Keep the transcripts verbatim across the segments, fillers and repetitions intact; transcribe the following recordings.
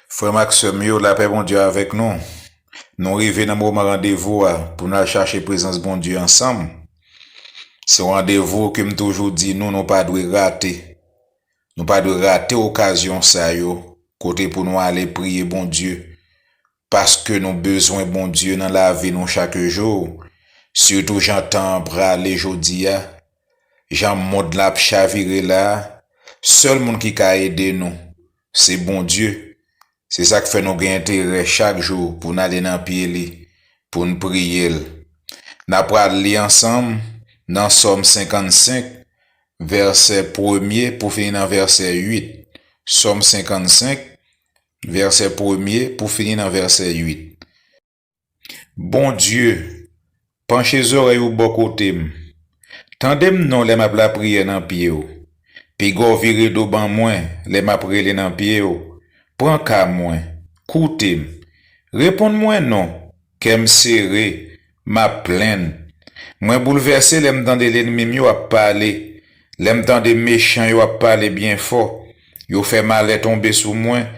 Frè m ak sè m yo, lapè Bondye avèk nou. Nou rive nan moman randevou a pou n al chache prezans Bondye ansanm. Se yon randevou ke m toujou di nou, nou pa dwe rate. Nou pa dwe rate okazyon sa yo, kote pou nou ale priye Bondye, paske nou bezwen Bondye nan lavi nou chak jou, sitou jan tan an prale jodi a, jan mond la ap chavire la a, sèl moun ki ka ede nou, se Bondye. Se sa k fè nou gen enterè chak jou pou n ale nan pye li, pou n priye l. N a pral li ansanm nan Sòm senkannsenk, vèsè premye pou fini nan vèsè uit. Sòm senkannsenk, vèsè premye pou fini nan vèsè uit. Bondye, panche zòrèy ou bò kote m. Tande m non lè m ap lapriyè nan pye w. Piga w vire do ban mwen lè m ap rele nan pye w. Pran ka mwen. Koute m. Reponn mwen non. Kè m sere. M ap plenn. Mwen boulvèse lè m tande lènmi m yo ap pale. Lè m tande mechan yo ap pale byen fò. Yo fè malè tonbe sou mwen.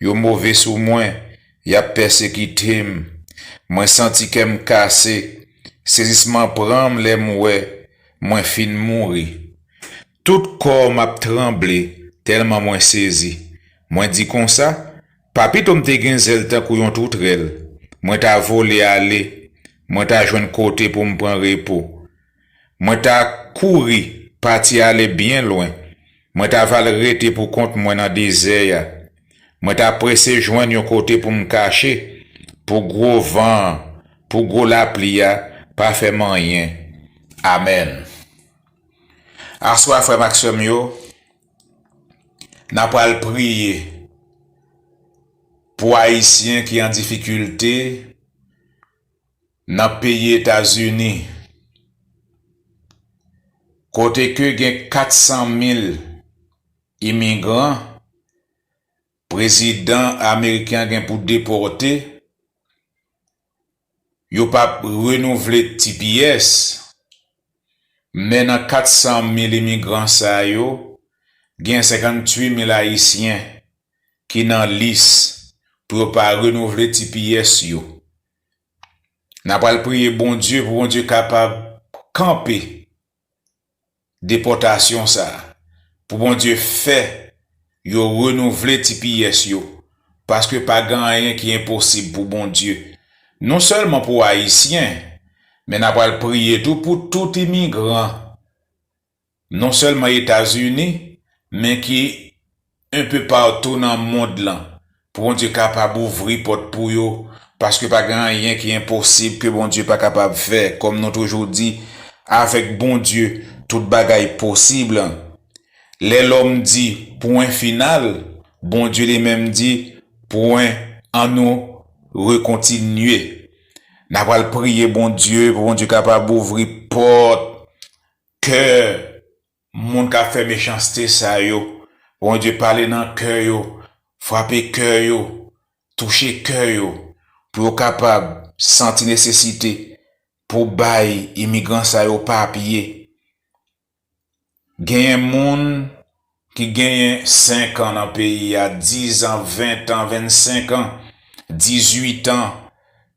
Yo move sou mwen. Y ap pèsekite m. Mwen santi kè m kase. Sezisman pran m lè m wè mwen fin mouri. Tout kò m ap tranble tèlman mwen sezi. Mwen di konsa, pa pito m te gen zèl tankou yon toutrèl. Mwen ta vole ale, mwen ta jwenn kote pou m pran repo. Mwen ta kouri pati ale byen lwen. Mwen ta va al rete pou kont mwen nan dezè a. Mwen ta prese jwenn yon kote pou m kache, pou gwo van an, pou gwo lapli a pa fè m anyen. Amèn. Aswè a, frè m ak sè m yo, n a pral priye pou Ayisyen ki an difikilte nan peyi Etazini, kote ke gen kat san mil imigran prezidan ameriken an gen pou depòte, yo p ap renouvle T P S, men nan kat san mil imigran sa yo, gen senkantuit mil Ayisyen ki nan lis pou yo pa renouvle T P S yo. N a pral priye Bondye pou Bondye kapab kanpe depòtasyon sa a, pou Bondye fè yo renouvle T P S yo, paske pa gen anyen ki enposib pou Bondye. Non sèlman pou Ayisyen, men n a pral priye tou pou tout imigran, non sèlman Etazini, men ki enpe patou nan mond lan, pou Bondye kapab ouvri pòt pou yo, paske pa gen anyen ki enposib ke Bondye pa kapab fè. Kòm nou toujou di, avèk Bondye, tout bagay posib. Lè lòm di, pwen final, Bondye li menm di, pwen, annou rekontinye. N a pral priye Bondye, pou Bondye kapab ouvri pòt kè moun k ap fè mechanste sa yo. Bondye, pale nan kè yo, frape kè yo, touche kè yo, pou yo kapab santi nesesite pou bay imigran sa yo papye. Genyen moun ki genyen senk an nan peyi a, diz an, ven an, vennsenk an, dizuit an,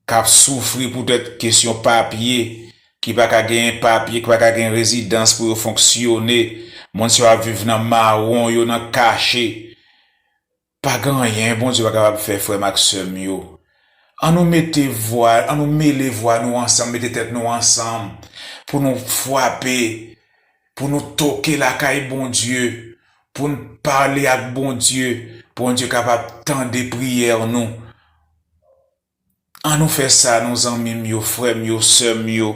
k ap soufri poutèt kesyon papye, ki pa ka genyen papye, ki pa ka genyen rezidans pou yo fonksyone. Moun sa yo ap viv nan mawon, yo nan kache. Pa gen anyen Bondye pa kapab fè, frè m ak sè m yo. Annou mete vwa, annou mele vwa nou ansanm, mete tèt nou ansanm, pou nou frape, pou nou toke lakay Bondye, pou n pale ak Bondye, pou Bondye kapab tande priyè nou. Annou fè sa, non, zanmi m yo, frè m yo, sè m yo.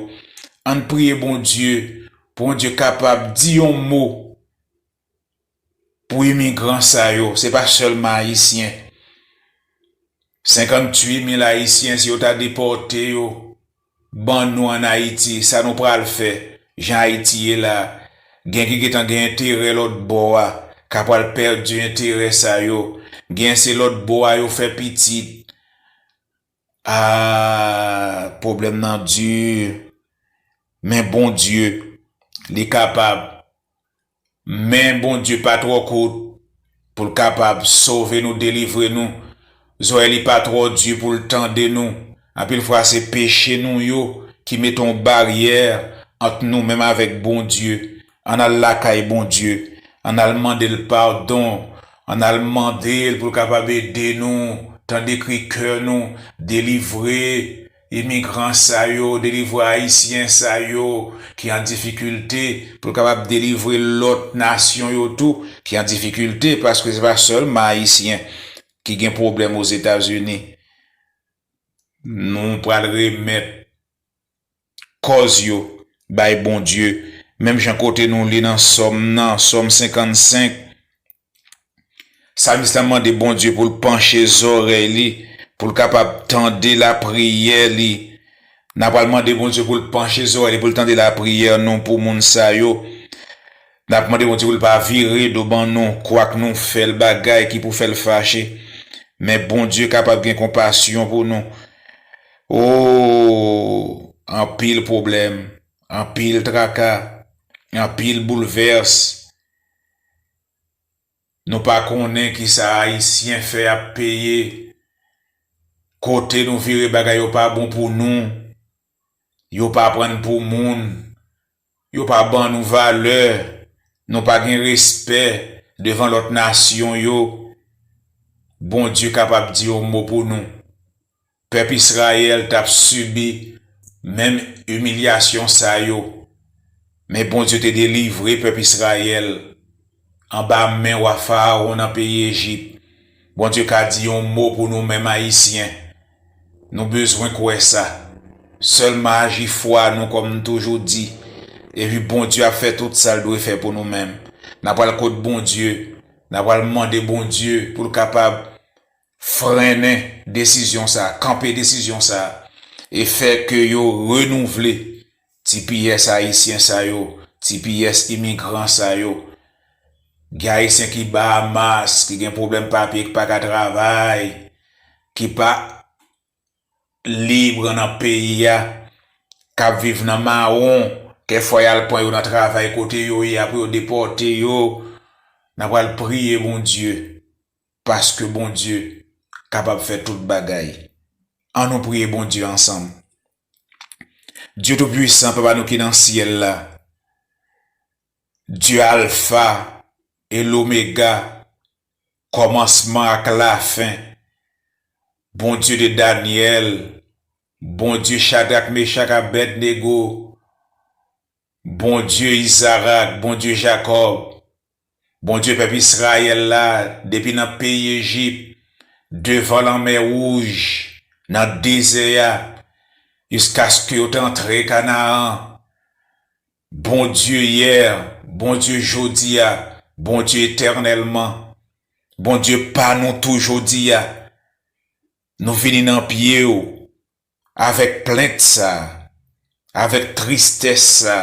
Ann priye Bondye, pou Bondye kapab di yon mo pou imigran sa yo, se pa sèlman Ayisyen. Senkantuit mil Ayisyen, si yo ta depòte yo, ban nou ann Ayiti, sa nou pral fè, jan Ayiti ye la? Gen ki gentan gen enterè lòt bò a, k ap pral pèdi enterè sa yo. Gen se lòt bò a yo fè pitit. Ah, pwoblèm nan di. Men Bondye, li kapab. Men Bondye pa twò kout pou l kapab sove nou, delivre nou. Zòrèy li pa twò di pou l tande nou. Anpil fwa, se peche nou yo ki mete yon baryè ant nou menm avèk Bondye. Ann al lakay Bondye. Ann al mande l padon. Ann al mande l pou l kapab ede nou, tande kri kè nou, delivre imigran sa yo, delivre Ayisyen sa yo ki an difikilte, pou l kapab delivre lòt nasyon yo tou ki an difikilte, paske se pa sèlman Ayisyen ki gen pwoblèm Ozetazini. Nou pral remèt kòz yo bay Bondye. Menm jan kote nou li nan Sòm nan, Sòm senkannsenk, Salmis la mande Bondye pou l panche zòrèy li, pou l kapab tande lapriyè li. N a pral mande Bondye pou l panche zòrèy li, pou l tande lapriyè nou pou moun sa yo. N ap mande Bondye pou l pa vire do ban nou, kwak nou fè l bagay ki pou fè l fache. Men Bondye kapab gen konpasyon pou nou. O, anpil pwoblèm, anpil traka, anpil boulvès. Nou pa konnen kisa Ayisyen fè ap peye. Kote nou vire, bagay yo pa bon pou nou. Yo pa pran n pou moun. Yo pa ban nou valè. Nou pa gen respè devan lòt nasyon yo. Bondye kapab di yon mo pou nou. Pèp Izrayèl t ap sibi menm imilyasyon sa yo. Men Bondye te delivre pèp Izrayèl anba men wa Farawon nan peyi Ejip. Bondye ka di yon mo pou nou menm Ayisyen. Nou bezwen kwè sa. Sèlman aji fwa nou, kòm m toujou di. Epi Bondye ap fè tout sa l dwe fè pou nou menm. N a pral kot Bondye. N a pral mande Bondye pou l kapab frennen desizyon sa, kanpe desizyon sa, e fè ke yo renouvle T P S ayisyen sa yo, T P S imigran sa yo. Gen Ayisyen ki Bahamas, ki gen pwoblèm papye, ki pa ka travay, ki pa lib nan peyi a, k ap viv nan mawon, kèk fwa y al pran yo nan travay kote yo ye, apre yo depòte yo. N a pral priye Bondye, paske Bondye kapab fè tout bagay. Ann nou priye Bondye ansanm. Dye Toupisan, Papa nou ki nan syèl la, Dye Alfa e Lomega, kòmansman ak lafen, Bondye de Danyèl, Bondye Chadrak, Mechak, Abèdnego, Bondye Izarak, Bondye Jakòb, Bondye pèp Izrayèl la, depi nan peyi Ejip, devan Lanmè Wouj, nan dezè a, jiskaske yo te antre Kanaan. Bondye yè, Bondye jodi a, Bondye etènèlman, Bondye pa nou tou jodi a. Nou vini nan pye w avèk plent sa, avèk tristès sa,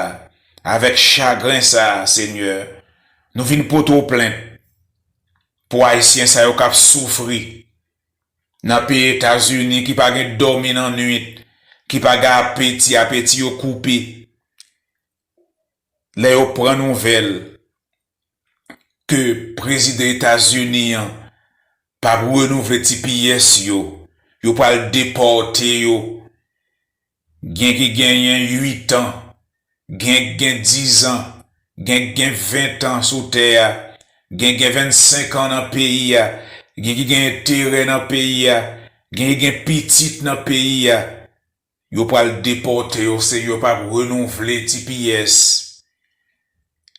avèk chagren sa, Senyè. Nou vin pote w plent pou Ayisyen sa yo k ap soufri nan peyi Etazini, ki pa gen dòmi nan nwit, ki pa gen apeti, apeti yo koupe. Lè yo pran nouvèl ke prezidan Etazini an p ap renouvle T P S yo, yo pral depòte yo. Gen ki genyen uit an, gen ki gen diz an, gen ki gen ven an sou tè a, gen ki gen vennsenk an nan peyi a, gen ki gen enterè nan peyi a, gen ki gen pitit nan peyi a. Yo pral depòte yo, Senyè, yo p ap renouvle T P S.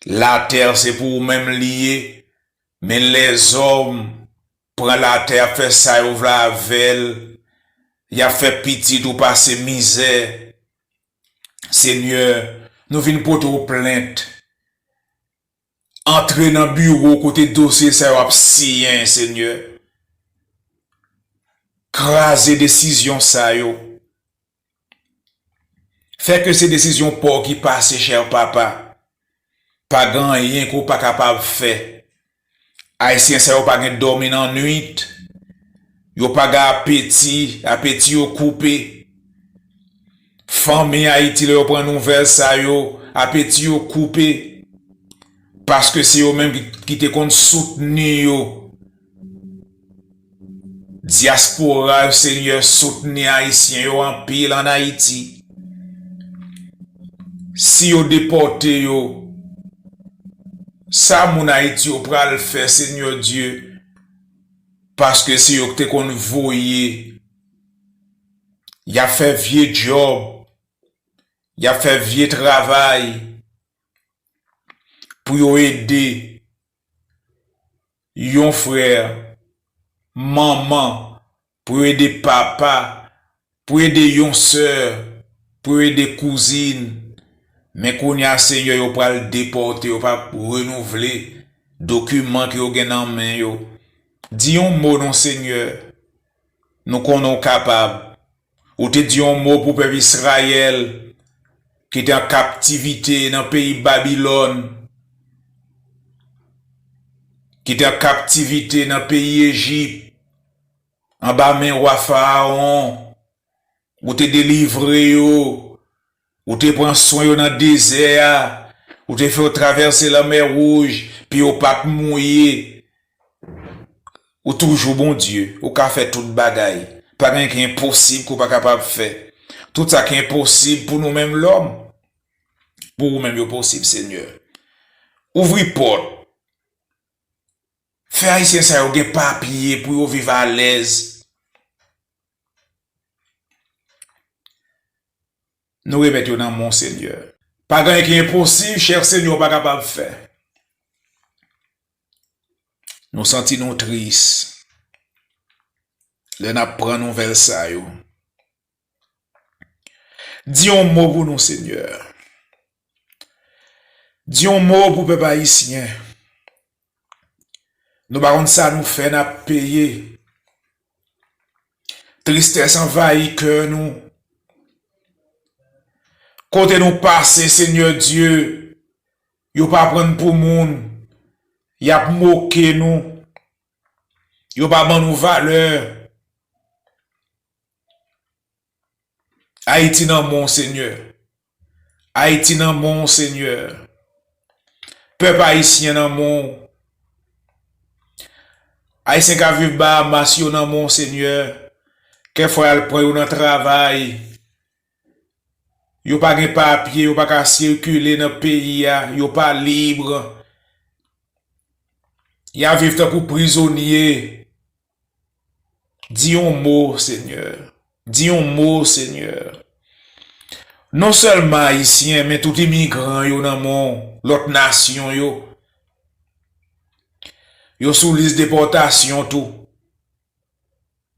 Latè se pou ou menm li ye, men lèzòm pran latè, ap fè sa yo vle avè l, y ap fè pitit ou pase mizè. Senyè, nou vin pote w plent. Antre nan biwo kote dosye sa yo ap siyen, Senyè. Kraze desizyon sa yo. Fè ke se desizyon pa w ki pase, chè papa. Pa gen anyen ke w pa kapab fè. Ayisyen sa yo pa gen dòmi nan nwit. Yo pa gen apeti, apeti yo koupe. Fanmi Ayiti, lè yo pran nouvèl sa yo, apeti yo koupe. Paske se yo menm ki, ki te konn soutni yo. Dyaspora yo, Senyè, soutni Ayisyen yo anpil ann Ayiti. Si yo depòte yo, sa moun Ayiti yo pral fè, Senyè Dye? Paske se yo ki te konn voye. Y ap fè vye djòb, y ap fè vye travay pou yo ede yon frè, manman, pou yo ede papa, pou yo ede yon sè, pou yo ede kouzin. Men kounye a, Senyè, yo pral depòte, yo p ap renouvle dokiman ke yo gen nan men yo. Di yon mo non, Senyè. Nou konnen w kapab. Ou te di yon mo pou pèp Izrayèl ki te an kaptivite nan peyi Babilòn, ki te an kaptivite nan peyi Ejip, anba men wa Farawon. Ou te delivre yo. Ou te pran swen yo nan dezè a. Ou te fè yo travèse Lanmè Wouj, pye yo pa t mouye. Ou toujou Bondye, ou ka fè tout bagay. Pa gen anyen ki enposib ke w pa kapab fè. Tout sa ki enposib pou nou menm lòm, pou ou menm yo posib, Senyè. Ouvri pòt. Fè Ayisyen sa yo gen papye pou yo viv alèz. Nou remèt yo nan men w, Senyè. Pa gen anyen ki enposib, chè Senyè, ou pa kapab fè. Nou santi nou tris lè n ap pran nouvèl sa yo. Di yon mo pou nou, Senyè. Di yon mo pou pèp ayisyen. Nou pa konn sa nou fè, n ap peye. Tristès anvayi kè nou. Kote nou pase, Senyè Dye, yo pa pran n pou moun. Y ap moke nou. Yo pa ban nou valè. Ayiti nan men w, Senyè. Ayiti nan men w, Senyè. Pèp ayisyen nan men w. Ayisyen k ap viv Bahamas yo nan men w, Senyè. Kèk fwa y al pran yo nan travay. Yo pa gen papye, yo pa ka sikile nan peyi a, yo pa lib. Y ap viv tankou prizonye. Di yon mo, Senyè. Di yon mo, Senyè. Non sèlman Ayisyen, men tout imigran yo nan men w, lòt nasyon yo. Yo sou lis depòtasyon tou.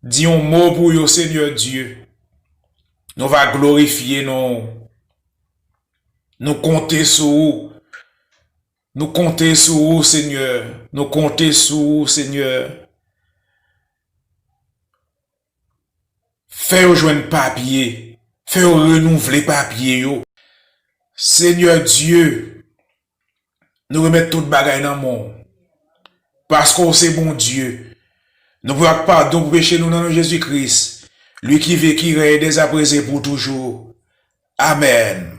Di yon mo pou yo, Senyè Dye. Nou va glorifye non w. Nou konte sou ou. Nou konte sou ou, Senyè. Nou konte sou ou, Senyè. Fè yo jwenn papye. Fè yo renouvle papye yo. Senyè Dye, nou remèt tout bagay nan men w. Paske w se Bondye. Nou priye ak padon pou peche nou nan non Jezi Kris. Li ki viv, ki règne dèzaprézan pou toujou. Amèn.